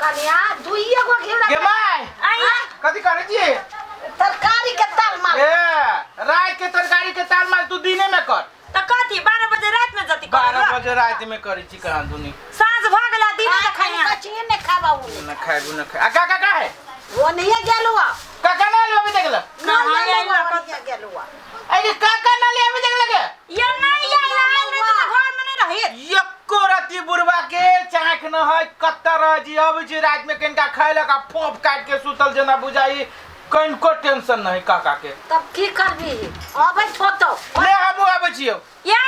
कनिया दुइये गो घिउरा गे माय आइया कथी करै छी तरकारी के ताल माल ए रात के तरकारी के ताल माल तू दिने में कर त कथी 12 बजे रात में जति 12 बजे रात में करै छी कहाँ दुनी साँझ भ गेला दिन त खाइया कथी ने खाबा उ न खाइबू न खाइ आ का का का है वो नहीं गेलुआ काका ना ले अभी देख ले ना कहाँ गेलुआ आइल नहीं गेलुआ अरे काका ना ले अभी देख ले ये नहीं आइल आइल रहे त घर में नहीं रहे एको रति बुढ़वा के चाख न है कत्ता रह जी अबै छी रात में कनिका खैलक आ फोप काट के सुतल जेना बुझाई कनिको टेंशन नहीं काका के तब की करबी अबै फोतो ले हमहूँ आबै छियौ ये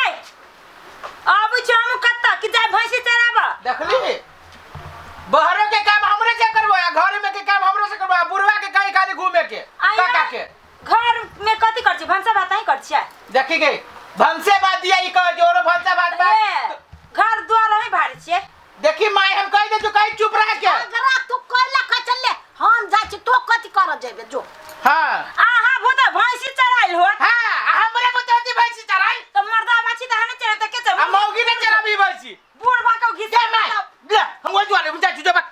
आबु छी हम कत्ता कि जाय भैंसी चराब देखली बहरो के काम हमरे से करबो आ घर में के काम हमरे से करबो आ बुढ़वा के कहीं खाली घूमे के आइया। काका के घर में कथी कर छी भनसा भात ही कर छियै देखी गई भनसे बात दिया ई कह जोरो भनसा भात बा ए घर द्वार ही भारी छियै देखी माय हम कह दे तू कहीं चुप रह के अगरा तू कोइला का चले हम जाइ छी तो कथी कर जेबे जो हां आहा भूत भैंसी चराइल हो हां आ हमरे बताती भैंसी चराई त मर्दा बाछी त हने चरा त के आ चरा मौगी ने चराबी भैंसी बूढ़ बा के घिस दे माय ले हम वही दुआरे जा चुप जा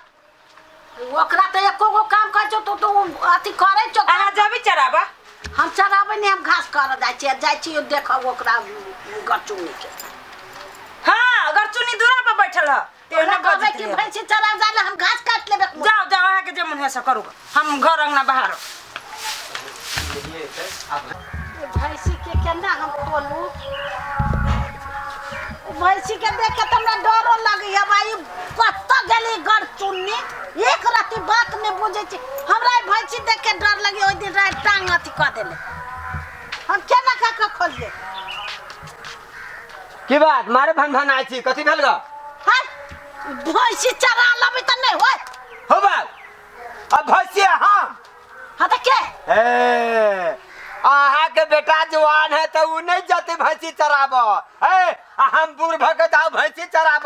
ओकरा तऽ एको गो काम कर छौ तो तू अथी करै छौ अहाँ जबी चराबा हम चराबै नहि हम घास करऽ जाइ छियै जाइ छियै देखब ओकरा गरचुन्नी के हाँ गरचुन्नी दूरा पर बैठल ह ओकरा तेने कहबै बजैत कि रहे। भैंसी चरा जाइ लए हम घास काटि लेबै जाओ जाओ अहाँके जे मन हुए से करू हम घर अंगना बाहर भैंसी के केना हम खोलू भैंसी के देख के तऽ हमरा डरो लगैया भाई कतऽ गेली गरचुन्नी एक रति बात नहि बुझै छी हमरा ई भैंसी देख के डर लगे ओहि दिन राति टांग अथी कऽ देले हम केना कऽ के खोलियै की बात मारे भन भन आइ छी कथी भेल ग है भैंसी चरा लेबै तऽ नहि होय हो बात अब भैंसी हम हाँ तऽ के ए अहाँ के बेटा जवान है तो उ नहीं जाते भैंसी चराब ए आ हम बूढ़ भऽ के जाउ भैंसी चराब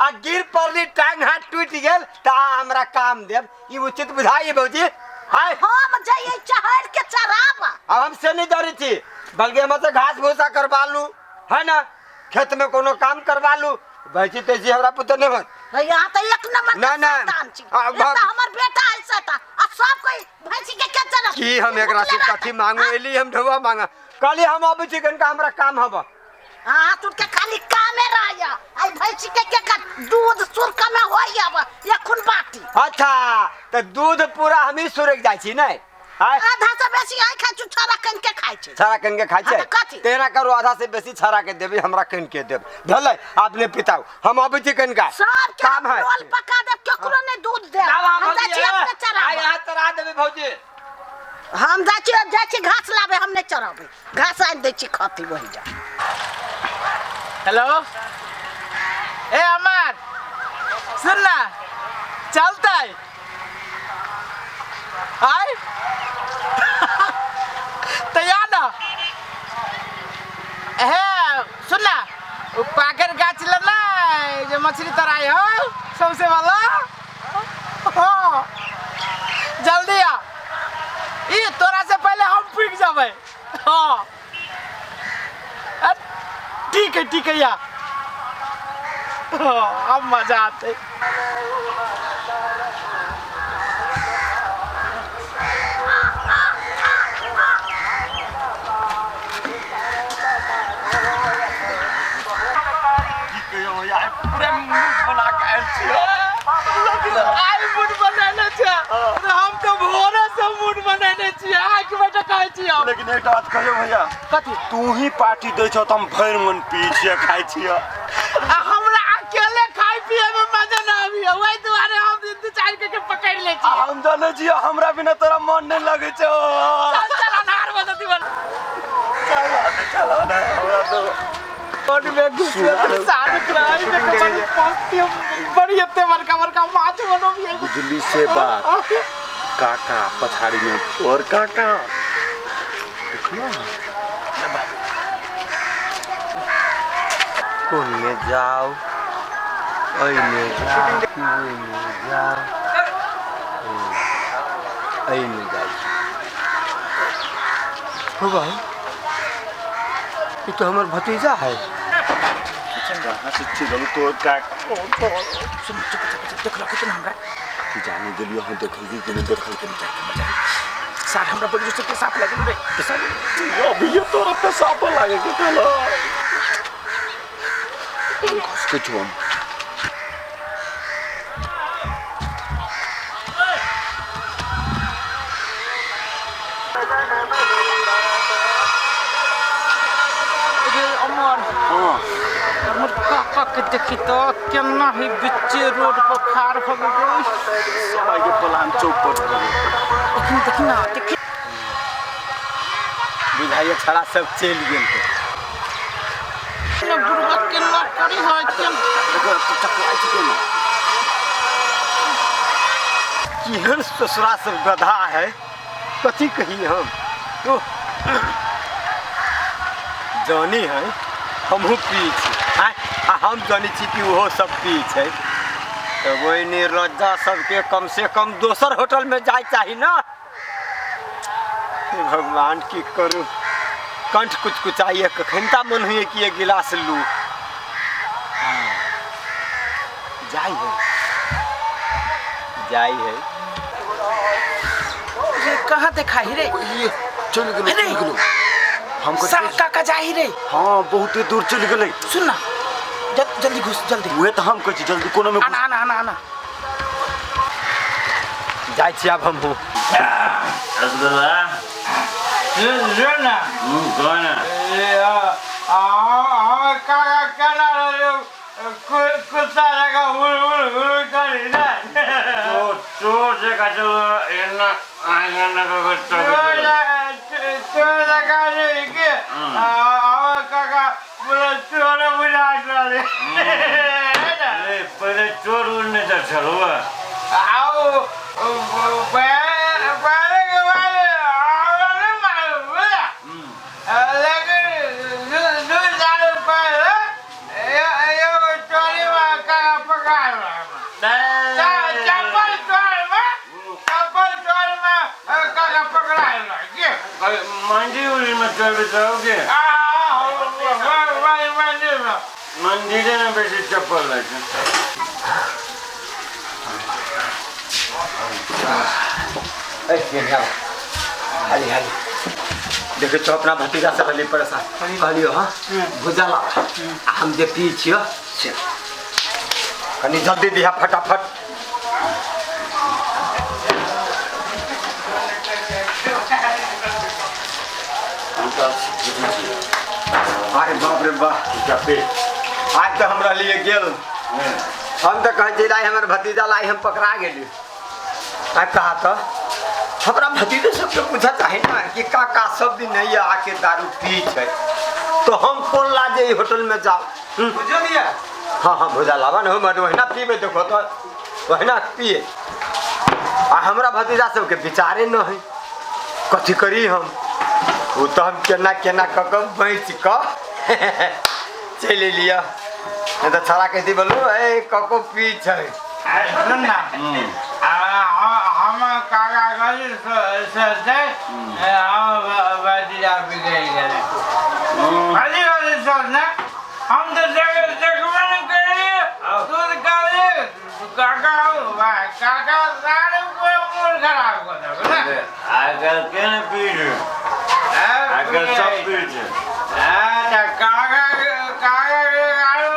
आ गिर पड़ली टांग हाथ टूटि गेल तऽ अहाँ हमरा काम देब ई उचित बुझाइ भौजी हाय हम जइयै चहर के चराब अब हम से नहीं डरै छी बल्कि हमर से घास भूसा करवा लू है ना खेत में कोनो काम करवा लू भैंसी तैसी हमरा पुत्र नहीं होत है यहाँ तऽ एक नंबर ना, के ना। शैतान छी आ, एक तऽ हमर बेटा है शैतान आ सब कोई भैंसी के के चरा की हम एकरा से कथी मांगू एली हम ढौआ मांगा कहली हम अबै छी कनिका हमरा काम हब हाँ तू के खाली कामे रहैया आई भैंसी के के का दूध सुरका में होइया बा एखुन बाटी अच्छा तऽ दूध पूरा हमही सुरक जाइ छी नहि आय आधा से बेसी आई खाइ छु छड़ा कन के खाइ छै छड़ा कन के खाइ छै हाँ, तऽ कथी? तेना करू आधा से बेसी छड़ा के देबै हमरा कन के देब भेलै अपने पिताऊ हम अबै छी कनिका सब के काम है रोल पका देब केकरो नहीं दूध देब जाओ हम जाइ छी अपने आइ चराबै यहाँ चरा देबै भौजी हम जाइ छी घास लाबे हम नहीं चराबै घास आनि दै छी खती वही जा हेलो ए अमर सुन ना चलता है आय तैयार ना हे सुन ना वो पाकर गाछ लेना जे मछली तराई हो सबसे वाला हाँ जल्दी आ ई तोरा से पहले हम पीक जाबे हाँ ठीक है या हाँ, अब मजा आते की कहियो भैया आइ पूरा मूड बना के आयल छियो आइ मूड बनेने छै अरे हम तऽ भोरे से मूड बनेने छियै आँखि बैठे कहै छियै हम। लेकिन एकटा बात कहियो भैया कथी तू ही पार्टी दै छौ तऽ हम भरि मन पी छियै खाइ छियै आ हमरा अकेले खाय पिए में मजा ना आबी वही दुआरे हम दिन दू चारि के पकड़ ले आ छियै हम जानै छियै हमरा बिना तोरा मन नहि लगै छौ चल चल अनार बजती बन चल चल ना हमरा तो रोड में घुस सारे क्राइम में बड़ी पस्ती बड़ी एते बड़का बड़का माछ बनोबिए बुझली से बात काका पछाड़ी में और काका देखियो कोन में जाओ एहिमे जाओ कि ओहिमे जाओ एहिमे जाइ छी हो भाई ई तो हमर भतीजा है कहाँ से चिड़ल तोर काका सुन चुप चुप चुप देख लो कितना हमरा कि जाने गेलियो हम देखल कि नहीं देखल के नहीं जाके मजा सार हमरा बड़ी जोर से पेशाब लागल रे। पेशाब अभी ये तोरा पेशाब लागे के कहलो घुस के छो हम। रे अमर, हां हमर काका के देखी तो केना ही बिच्चे रोड पर खाड़ हो गेल। सबाई के प्लान चौपट हो गेल। देखी देखी ना देखी बुझाइए छड़ा सब चलि गेल। ना बुढ़वा केना करी है केना देखो तो चकलाई छै केना केहन ससुरा सब गधा है, कथी कही हम। तो जानी है हमहूँ पी छी, आँय आ हम जानी छी कि ओहो सब पी छै। तऽ ओहि निर्लज्जा सबके कम से कम दोसर होटल में जाय चाही ना। हे भगवान की करू, कंठ कुचकुचाइए कखनता मन होइए कि एक गिलास लू। हाँ, जाय है जाय है। रे कहाँ देखाही रे? ये चल गेलो चल गेलो हमको। सार काका जाही रे। हां बहुत दूर चल गेलै। सुन ना जल्दी घुस जल्दी। उहे तऽ हम कहै छी जल्दी कोनो में आना आना आना आना। जाइ छी आब हमहूँ। रसगुल्ला सुन ना कौन है? काका केना कुत्ता लगा उड़ उड़ उड़ करी ना। चोर चोर जका चलो एना आंगन का कुत्ता चोर लगा रे के आ काका बोले चोर बुझा चले। ए पहिले चोर उड़ने जा चलो आओ पहले के वाले आवले मारू बोला, लेकिन दू साल पहले ये चोरी में काका पकड़ चप्पल चोर में, चप्पल चोर में काका पकड़ा के मंडी उड़ी में चोर बिताओगे मंदिरे में बेसी चप्पल लगे। हाली हाली देखो तो अपना भतीजा से रहली परेशान। कहलियो हाँ भुजा ला हम जे पी छियो से कनी जल्दी दिहा फटाफट। अरे बाप रे बाप, आज तो हम रहलिए गेल। हम तो कहै छी लाई हमर भतीजा लाई हम पकड़ा गेली। आब कहा तो हमरा भतीजे सबके पूछा चाही ना कि काका सब दिन नहीं आके दारू पी छै तो हम कोन लाजे ई होटल में जाओ। बुझलिए? हाँ हाँ भुजा लावा न हम वहिना पीबे देखो तो वहिना पिए। आ हमरा भतीजा सबके विचारे न है कथी करी हम। वो तो हम केना केना कऽ कऽ बचि कऽ चलि एलियै। नहीं तो छड़ा कहती बोलू ए कको पी छै। सुन ना हम काका गली से हम भतीजा बिगड़ गेलै। हजी हजी सर ना हम तो देखबे नहीं करिए दूध काले काका काका सारे मूड खराब कर देबै ना। आजकल के ने पी छै, आजकल सब पी छै। हां त काका काका के आरो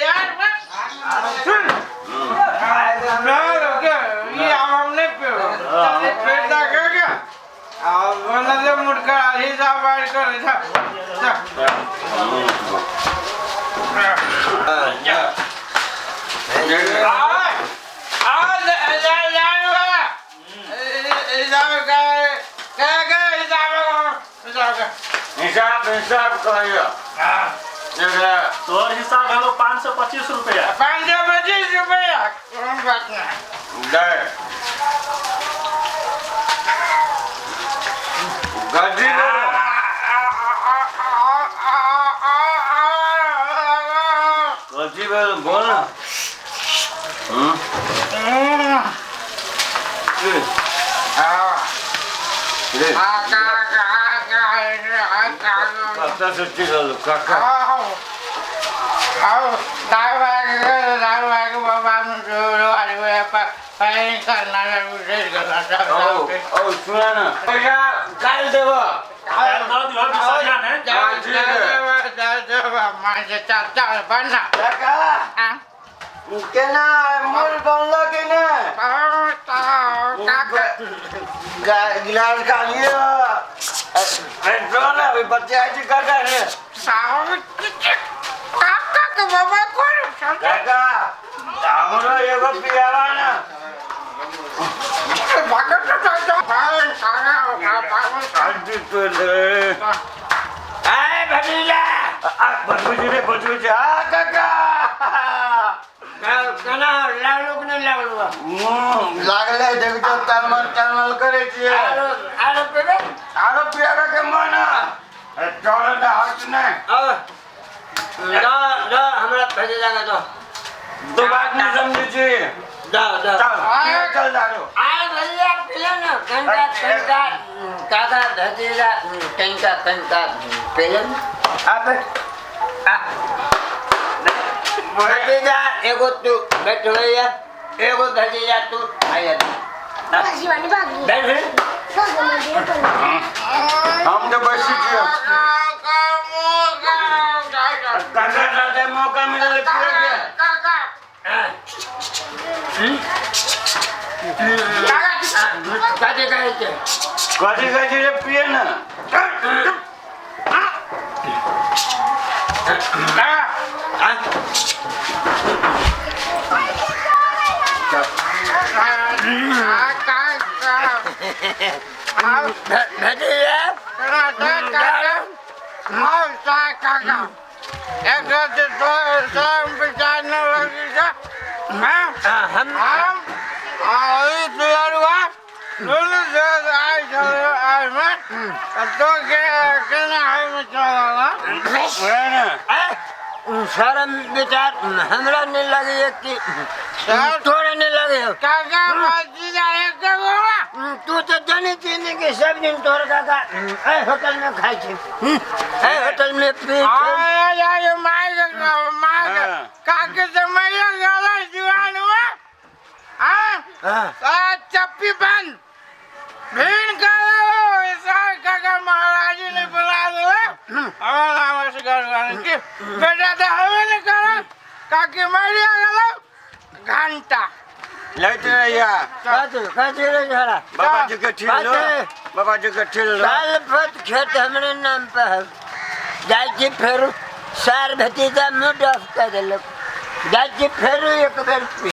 यार सुन ये हम नहीं पियो पेटा के और बोला जे मूड खराब हिसाब बाहर कर जा जा। हिसाब हिसाब कहियो। तोहर हिसाब हेलो 525 रुपया। 525 रुपया कौन बात नहीं दे गड्डी गड्डी बोल ना। कत्ता से चिल्लू काका। आओ दाई ओ ओ सुना ना पैसा काल देबो। काल्हि दऽ दिहो विसर्जन है। काका केना मूल बनलो कि नहि? गिलास खालिए पेट्रोल अभी बच्चे आई छी काका रे। काका हमरो एगो पियावा ना। आय भतीजा। बचबै रे बचबै छै। आ काका केना लागलो कि नहि लागलो? लागले देख जो तलमल तलमल करै छियै। आरो आरो पीबै? आरो पियाबे के मन चल ना हट नै। दऽ दऽ हमरा भतीजा के दऽ। दो बात नहीं समझै छी। दऽ दऽ। चल चल दारू। आय भतीजा पीले ना कनिका कनिका काका भतीजा कनिका कनिका पीले ना। आबे आ भतीजा एगो तू बैठबैया एगो भतीजा तू आया बैठ। हम तो बैसी छियै काका साथे मौका मिलल पिए के। कथी कहै छै? कथी कहै छै रे पिए ना। भतीजा हम वएह ने। शरम विचार हमरा नहीं लगे कि तोरा नहीं लगे। तू तो जाने छी ने कि सब दिन तोर काका ए होटल में खाइ छी, ए होटल में पी छी। हाँ। चप्पी बंद भीड़ काका महाराज ने बुला दे बेटा तो हवे नहीं करो काकी मरिया गेलो घंटा लैत रहिया। कथी कथी रे झोरा? बाबा जी के ठेल लो। बाबा जी के ठेल लो। साल भर खेत हमरे नाम पे है। जाइ छी फेरू सार भतीजा मुँह ऑफ कर देलक। जाइ छी फेरू एक बेर पी।